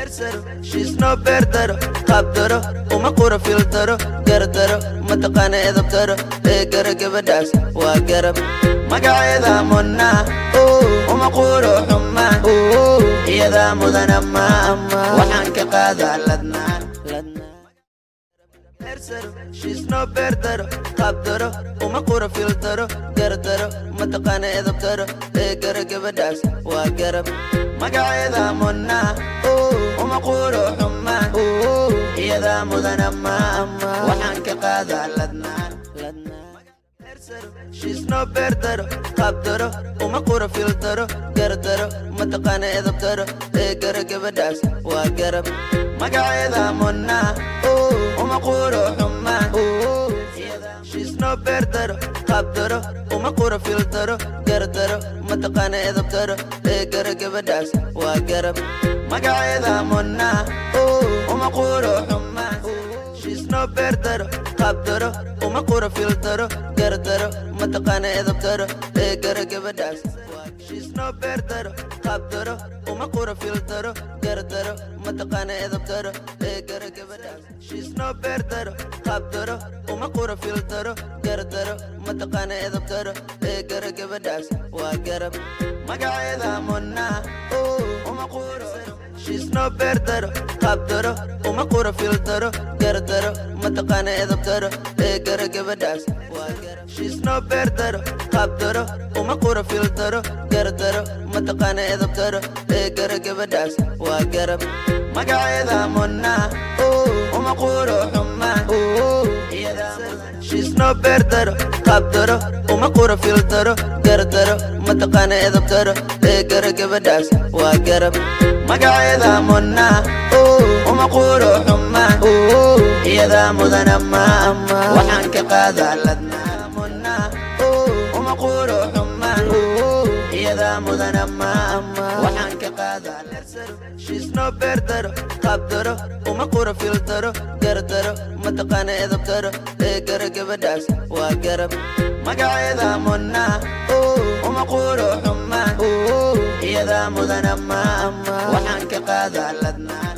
She's no beer daro, qaab daro, uma qura fildaro, gardaro, mataqaana edab daro, ee gara gabadhaas waa garab. Magaceeda Muna, uma quro xuma, iyadaa mudana ma, waxaan ka qaadaa ladnaan. She's no beer daro, qaab daro, uma qura fildaro, gardaro, mataqaana edab daro, ee gara gabadhaas waa garab. Magaceeda Muna, uma quro xuma, iyadaa mudana ma, waxaan ka qaadaa ladnaan. She's no beer daro, qaab daro, uma qura fildaro, gardaro, mataqaana edab daro, ee gara gabadhaas waa garab. Magaceeda Muna, uma quro xuma. She's no beer daro, qaab daro, uma qura fildaro, gardaro, mataqaana edab daro, ee gara gabadhaas waa garab. Magaceeda Muna, uma quro xuma. She's no beer daro, qaab daro, uma qura fildaro, gardaro, mataqaana edab daro, ee gara gabadhaas. She's no beer daro, qaab daro, uma qura fildaro, gardaro, mataqaana edab daro, ee gara gabadhaas. She's no beer daro, qaab daro, uma qura fildaro, gardaro, mataqaana edab daro, ee gara gabadhaas waa garab. Magaceeda Muna, uma quro. She's no beer daro, qaab daro, uma qura fildaro, gardaro, mataqaana edab daro, ee gara gabadhaas waa garab. She's no beer daro, qaab daro, uma qura fildaro, gardaro, mataqaana edab daro, ee gara gabadhaas waa garab. Magaceeda Muna, uma quro xuma. She's no beer daro, qaab daro, uma qura fildaro, gardaro, mataqaana edab daro, ee gara gabadhaas waa garab. Magaceeda Muna, uma quro xuma, iyadaa mudana ma, waxaan ka qaadaa ladnaan. Muna, uma quro xuma, iyadaa mudana ma, waxaan ka qaadaa. She's no beer daro, qaab daro, uma qura fildaro, gardaro, mataqaana edab daro, ee gara gabadhaas waa garab. Magaceeda Muna, uma quro xuma, iyadaa mudana ma, waxaan ka qaadaa ladnaan.